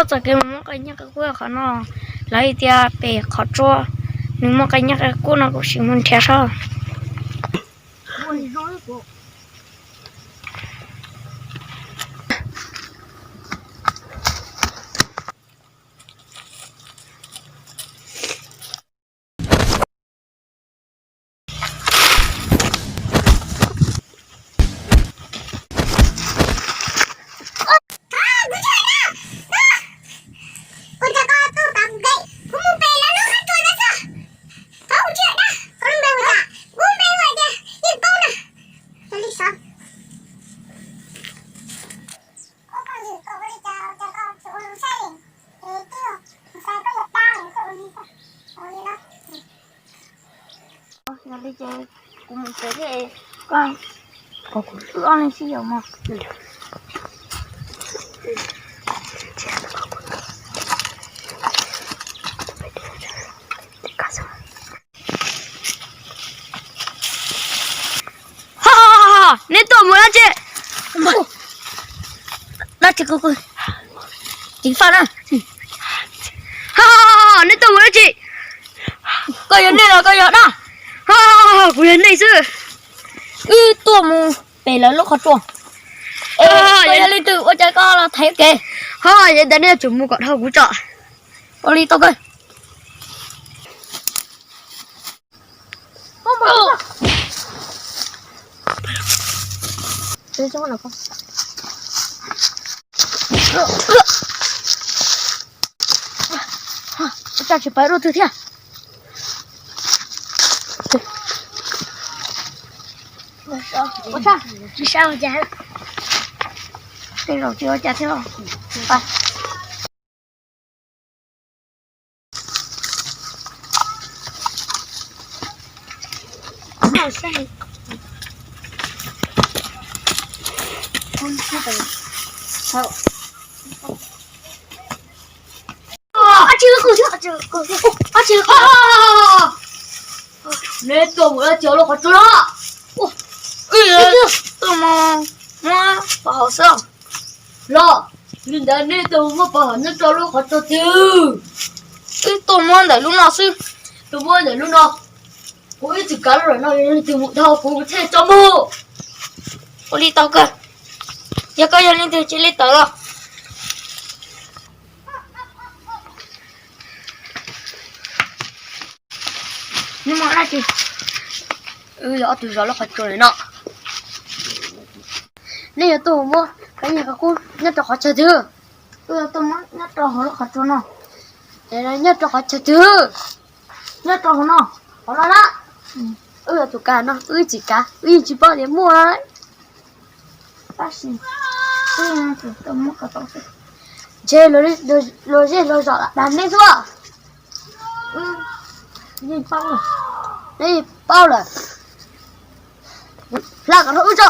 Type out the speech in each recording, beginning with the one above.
Txoj kev mus muab qe nyiaj qe kub qhov no, lawv hais tias pem qhov tsua nws muaj qe nyiaj qe kub no, kuv sim mus nrhiav saib. Yog li ces kuv mus tsev thiab, koj kom kuv wb ob leeg sib yaum mog. Ho, ho, ho, ho, neb tuaj mus dab tsi? Dab tsi? Ceev faj na. Ho, ho, ho, ho, neb tuaj mus dab tsi? Koj yog nej los koj yog dab? Ho, ho, ho, kuv yog nej xwb. Wb tuaj mus pem lawv lub qhov tsua. Yog li twg ua cas koj los thaiv kev? Ho, yog ntawd nej yuav tsum mus kom dhau kuv tso. Ua li tau kawg. Ua cas tsis pom dua twg thiab? Ua cas tsis saib ua cas, tej zaum tsis ua cas thiab los. Neb tuaj mus dab tsi lub qhov tsua no? Tuaj mus muab pov haum xwb. Los, li ntawd neb tuaj mus muab pov haum nyob rau lub qhov tsua twg? Wb tuaj muab ntawm lub no xwb. Tuaj muab ntawm lub no. Kuv ib txwm kav lub no, yog leej twg mus dhau kuv thiaj tso mus. Ua li tau kawg. Yog koj yog leej twg cia li tawm los. Neb muaj dab tsi? Wb yog ob tug zov lub qhov tsua no. Neb yuav tuaj muab qe nyiaj qe kub nyob rau qhov chaw twg? Wb yuav tuaj muab nyob rau hauv lub qhov tsua no. Nyob rau qhov chaw twg? Nyob rau hauv no, hauv no na. Wb yuav tsum kav no, wb tsis kav, wb yeej tsis paub tias muaj. Tab sis wb yuav tsum tuaj muab kom tau xwb. Ntshe luag zej luag zos lam dag neb xwb. Yeej paub lawm, neb yeej paub lawm. Hla kom rau wb tso.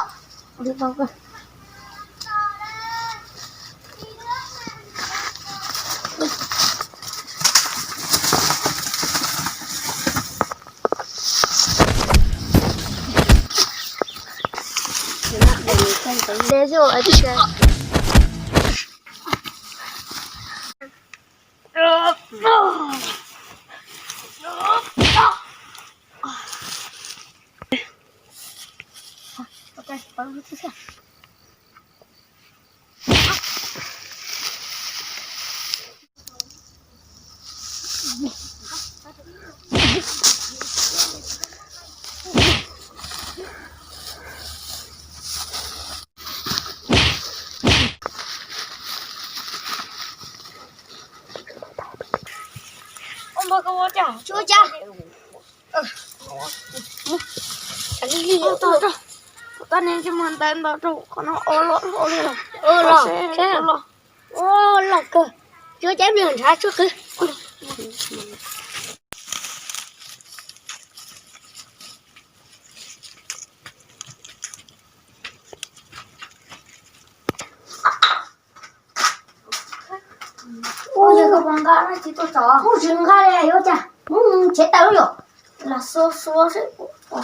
Ua npawg, koj ua cas? Tsis ua cas. Tsis muaj ntawv ntawd rau qhov no, ua los, ua los, ua los, ua los kawg. Tsis ua cas, ib pliag nrhav tsuag qwv. Ua yog koj puas nqa dab tsi tuaj tso? Kuv tsis nqa li, yuav cas? Kuv tsev tawm lawm yom. Lam xuas xuas seb. Ua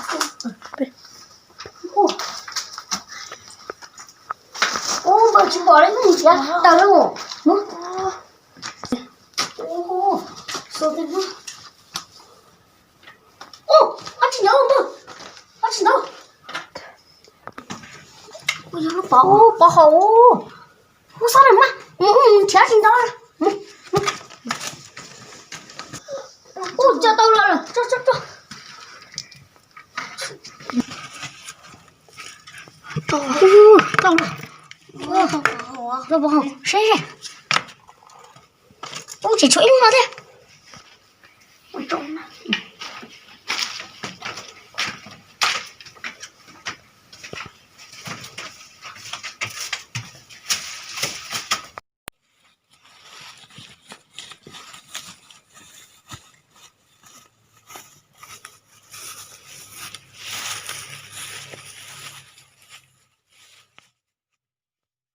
npawg tsis pom li, kuv tsev tawm lawm. Ub, ob tsis ntaub, ob tsis ntaub. Ub, yog lub pov, ub, pov haum. Ub, xob na, mus, mus, mus nrhiav tsis ntaub. Ub, tso tau los lawm, tso, tso, tso. Ub, tau lawm. Ub, pov haum, seb, seb. Ub, tseem tshuav ib lub no thiab.